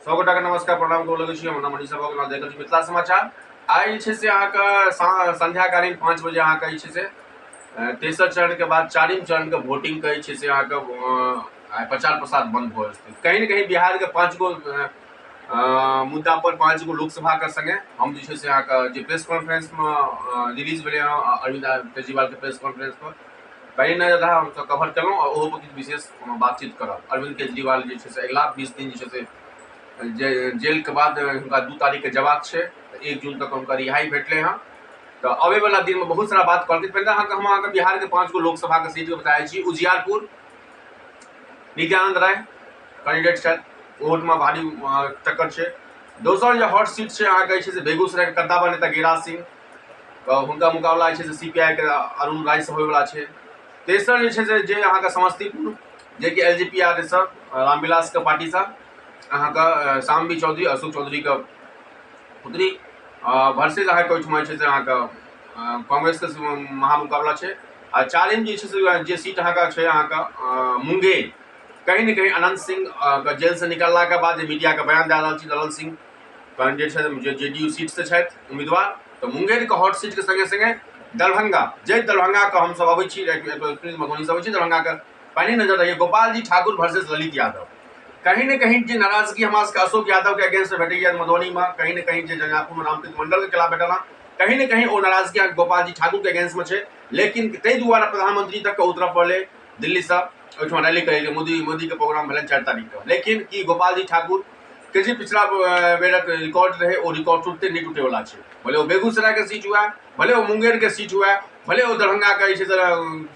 सब गोटा के नमस्कार, प्रणाम कऽ लगै छी। हमर नाम मनीष भऽ गेल, देख मिथिला समाचार। आइ जे छै से अहाँके संध्याकालीन 5 बजे अहाँके जे छै से तेसर चरण के बाद चारिम चरण के वोटिंग के जे छै से अहाँके आइ प्रचार प्रसार बंद भऽ जेतै। कहीं ने कहीं बिहार के 5 गो मुद्दा पर 5 गो लोकसभा के संगे हम जे छै से अहाँके जे प्रेस कॉन्फ्रेंस में रिलीज भेलै हँ अरविंद केजरीवाल के प्रेस कॉन्फ्रेंस पर पहिने नजर रहा, हमसब कवर केलहुँ और ओहो पर किछु विशेष बातचीत करब। अरविंद केजरीवाल जे छै से अगिला 20 दिन जे छै से जेल के बाद हुनका 2 तारीख के जवाब छै, 1 जून तक हुनका रिहाई भेटलै हँ। तऽ अबै वाला दिन में बहुत सारा बात कहलकै। पहिले अहाँके हम अहाँके बिहार के 5 गो लोकसभा के सीट के बताबै छी। उजियारपुर नित्यानंद राय कैंडिडेट छथि, ओहोठमा भारी टक्कर छै। दोसर जे हॉट सीट छै अहाँके जे छै से बेगूसराय के कद्दावर नेता गिरिराज सिंह, तऽ हुनका मुकाबला जे छै से सीपीआई के अरुण राय से होयवला छै। तेसर जे छै से जे अहाँके समस्तीपुर जेकि एल जी पी आर सँ रामविलास के पार्टीसँ अहाँके शामवी चौधरी अशोक चौधरी के पुत्री वर्सेज अहाँके ओहिठमा जे छै से अहाँके कांग्रेस के महामुकाबला छै। आ चारिम जे छै से जे सीट अहाँके छै अहाँके मुंगेर, कहीं ने कहीं अनंत सिंह के जेल से निकलला के बाद जे मीडिया के बयान दए रहल छी, ललन सिंह कैंडिडेट छथि जे जे डी यू सीट से छथि उम्मीदवार। तऽ मुंगेर के हॉट सीट के संगे संगे दरभंगा, जे दरभंगा के हमसब अबै छी, मधुबनी से अबै छी, दरभंगा के पहिने नजर रहिए गोपाल जी ठाकुर वर्सेस ललित यादव। कहीं ने कहीं जे नाराजगी हमरा सबके अशोक यादव के अगेंस्ट भेटैया मधुबनी में, कहीं ने कहीं जे झंझारपुर में रामकृष्ण मंडल के खिलाफ भेटल हँ, कहीं ने कहीं ओ नाराजगी गोपाल जी ठाकुर के अगेंस्ट में छै। लेकिन ताहि दुआरे प्रधानमंत्री तक के उतरऽ पड़लै दिल्लीसँ, ओहिठमा रैली करै मोदी मोदी के प्रोग्राम भेलनि 4 तारीख के। लेकिन की गोपाल जी ठाकुर के जे पिछला बेरक रिकॉर्ड रहै ओ रिकॉर्ड टूटते नहि टूटैवला छै। भले ओ बेगूसराय के सीट हुए, भले ओ मुंगेर के सीट हुए, भले ओ दरभंगा के जे छै से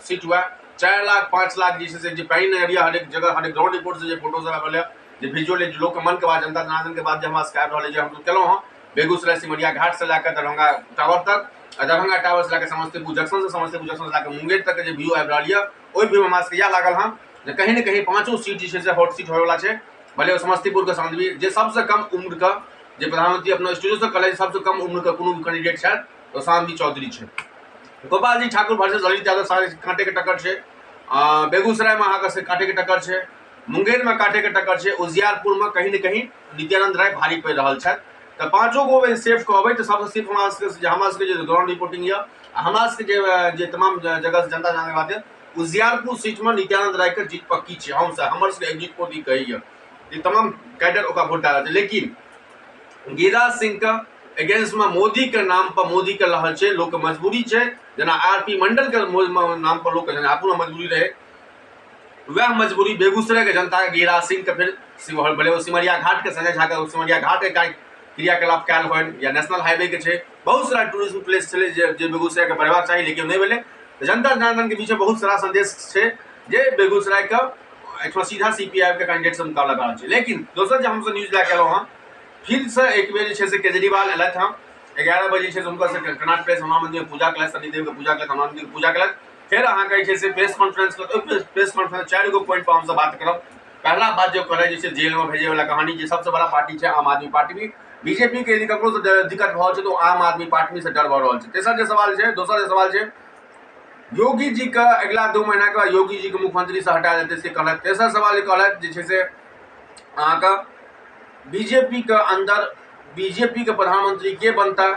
सीट हुए, 4 लाख 5 लाख जे छै से जे पहिने एरिया हरेक जगह हरेक ग्राउंड रिपोर्ट से जे फोटो सब आबि रहल जे विजुअल लोक के मन के बात जनता जनार्दन के बात जे हमरा सबके आबि रहल जे हमसब केलहुँ हँ बेगूसराय सिमरिया घाट से लए कऽ दरभंगा टावर तक आ दरभंगा टावर से लए कऽ समस्तीपुर जंक्शन से समस्तीपुर जंक्शन से लए कऽ मुंगेर तक जे व्यू आबि रहल यऽ, ओहि व्यू हमरा सबके इएह लागल हँ जे कहीं ने कहीं 5 सीट जे छै से हॉट सीट होयवला छै। भले ओ समस्तीपुर के सांध्वी जे सबसँ कम उम्र के जे प्रधानमंत्री अपना स्टूडियो से कहलथि सबसँ कम उम्र के कोनो भी कैंडिडेट छथि तऽ सांध्वी चौधरी छै। गोपाल जी ठाकुर वर्सेस ललित यादव सारे कांटे के टक्कर छै। बेगूसराय में अहाँके से कांटे के टक्कर छै, मुंगेर में कांटे के टक्कर छै, उजियारपुर में कहीं ने कहीं नित्यानंद राय भारी पड़ि रहल छथि। तऽ 5 गो सेफ कहबै तऽ सबसँ सेफ हमरा सबके जे ग्राउंड रिपोर्टिंग यऽ आ हमरा सबके जे जे तमाम जगह से जनता जाने बात यऽ, उजियारपुर सीट में नित्यानंद राय के जीत पक्की छै। हमसब हमर सबके एग्जिट पोल ई कहैया जे तमाम कैडर ओकरा वोट दए रहल छै। लेकिन गिरिराज सिंह के अगेंस्ट में मोदी के नाम पर मोदी के लहर छै, लोक के मजबूरी छै, जेना आर पी मंडल के नाम पर लोक के झंझारपुर में मजबूरी रहे, वएह मजबूरी बेगूसराय के जनता के गिरिराज सिंह के फिर भले ओ सिमरिया घाट के संजय झा के सिमरिया घाट के क्रियाकलाप कयल होइन या नेशनल हाईवे के छै, बहुत सारा टूरिज्म प्लेस छलै जे बेगूसराय के बढ़ेबाक चाही, लेकिन नहि भेलै। जनता जनार्दन के बीच में बहुत सारा संदेश छै जे बेगूसराय के एहिठमा सीधा सी पी I के कैंडिडेट से मुकाबला कर रहल छै। लेकिन दोसर जे हमसब न्यूज लए के एलहुँ हँ, फिर से एक बेर जे छै से केजरीवाल एलथि हँ 11 बजे छै से हुनकर से कनॉट प्लेस हनुमान मंदिर में पूजा केलथि, शनिदेव के पूजा केलथि, हनुमान मंदिर के पूजा केलथि। फेर अहाँके जे छै से प्रेस कॉन्फ्रेंस केलथि। ओहि प्रेस कॉन्फ्रेंस 4 गो पॉइंट पर हमसब बात करब। पहला बात जो कहले जे छै जेल में भेजे वाला कहानी, जे सबसे बड़ा पार्टी छै आम आदमी पार्टी भी, बीजेपी के यदि ककरो से दिक्कत भऽ रहल छै तऽ ओ आम आदमी पार्टी से डर भऽ रहल छै। तेसर जे सवाल छै, दोसर जे सवाल छै योगी जी के अगिला 2 महीना के बाद योगी जी के मुख्यमंत्री से हटा देतै से कहलथि। तेसर सवाल जे कहलथि जे छै से अहाँके बीजेपी के अंदर बीजेपी के प्रधानमंत्री के बनता,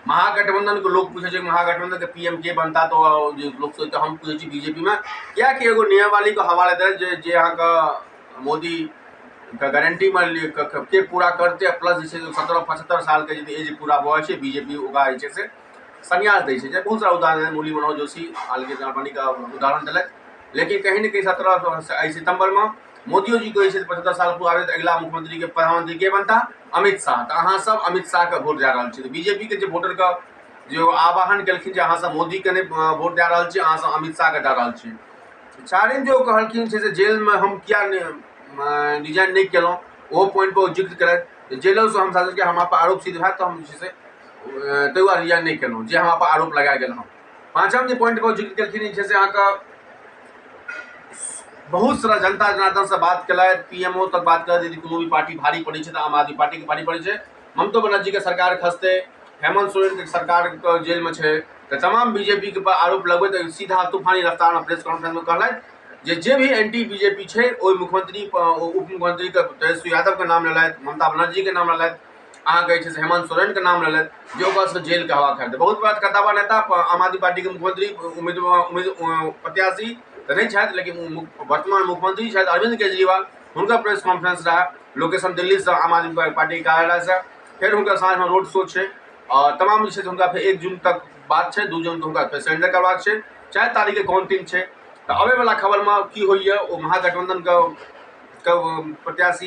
महागठबंधन के लोग पूछे छै महागठबंधन के पीएम के बनता, तो जे लोग सोचते हम पूछे छी बीजेपी में कियाकि एगो नियमावली के हवाला दे जे जे अहाँके मोदी के गारंटी में के पूरा करते, प्लस जे छै 17-75 साल के यदि एज पूरा भऽ जाइ छै बीजेपी ओकरा जे छै से संन्यास दै छै। जे बहुत सारा उदाहरण है, मुरली मनोहर जोशी हाल के आडवाणी का उदाहरण देलक। लेकिन कहीं ने कहीं 17 एहि सितम्बर में मोदियो जी के 75 साल पूरा भेल, अगिला मुख्यमंत्री के प्रधानमंत्री के बनता अमित शाह। तऽ अहाँ सब अमित शाह के वोट दए रहल छी। तऽ बीजेपी के जे वोटर के जे आह्वान केलखिन जे अहाँ सब मोदी के नहि वोट दए रहल छी, अहाँ सब अमित शाह के दए रहल छी। चारिम जे ओ कहलखिन छै से जेल में हम किया रिजाइन नहि केलहुँ, ओहो पॉइंट पर ओ जिक्र केलथि। जेलोसँ हम साथ हमरा पर आरोप सिद्ध हैत तऽ हम जे छै से ताहि दुआरे रिजाइन नहि केलहुँ जे हमरा पर आरोप लगायल गेल हँ। पाँचम जे पॉइंट पर जिक्र केलखिन जे छै से अहाँके बहुत सारा जनता जनार्दन से बात केलथि, पी एम ओ तक बात केलथि। यदि कोनो भी पार्टी भारी पड़ै छै तऽ आम आदमी पार्टी के भारी पड़ै छै। ममता बनर्जी के सरकार खसतै, हेमंत सोरेन के सरकार के जेल में छै, तऽ तमाम बीजेपी के पर आरोप लगबैत सीधा तूफानी रफ्तार में प्रेस कॉन्फ्रेंस में कहलथि जे जे भी एंटी बीजेपी छै ओहि मुख्यमंत्री, उप मुख्यमंत्री के तेजस्वी यादव के नाम लेलथि, ममता बनर्जी के नाम लेलथि, अहाँके जे छै से हेमंत सोरेन के नाम लेलथि, जे ओकरा सबके जेल के हवा खाइत। बहुत बात कताबा नेता आम आदमी पार्टी के मुख्यमंत्री उम्मीदवार प्रत्याशी तऽ नहि छथि, लेकिन वर्तमान मुख्यमंत्री छथि अरविंद केजरीवाल, हुनकर प्रेस कॉन्फ्रेंस रहै लोकेशन दिल्ली से आम आदमी पार्टी कार्यालय से। फेर हुनकर साँझमे रोड शो छै आओर तमाम जे छै से हुनका फेर 1 जून तक बात छै, 2 जून हुनका फेर सरेंडर करबाक छै, 4 तारीखके काउंटिंग छै। तऽ अबैवला खबरमे की होइए ओ महागठबंधनके प्रत्याशी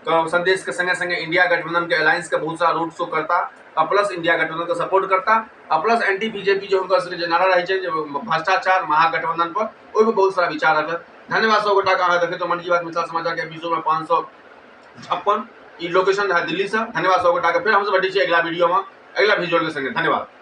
के संदेश के संगे संगे इंडिया गठबंधन के अलायंस के बहुत सारा रोड शो करता आ प्लस इंडिया गठबंधन के सपोर्ट करता आ प्लस एंटी बीजेपी जो हुनकर सबके जे नारा रहै छै जे भ्रष्टाचार महागठबंधन पर, ओहिमे बहुत सारा विचार रखत। धन्यवाद सब गोटा के, अहाँ देखैत मन की बात मिथिला समाचार के एपिसोड में 556 ई लोकेशन है दिल्ली से। धन्यवाद सब गोटा के, फिर हमसब भेटै छी अगिला वीडियो में अगिला विजुअल के संगे। धन्यवाद।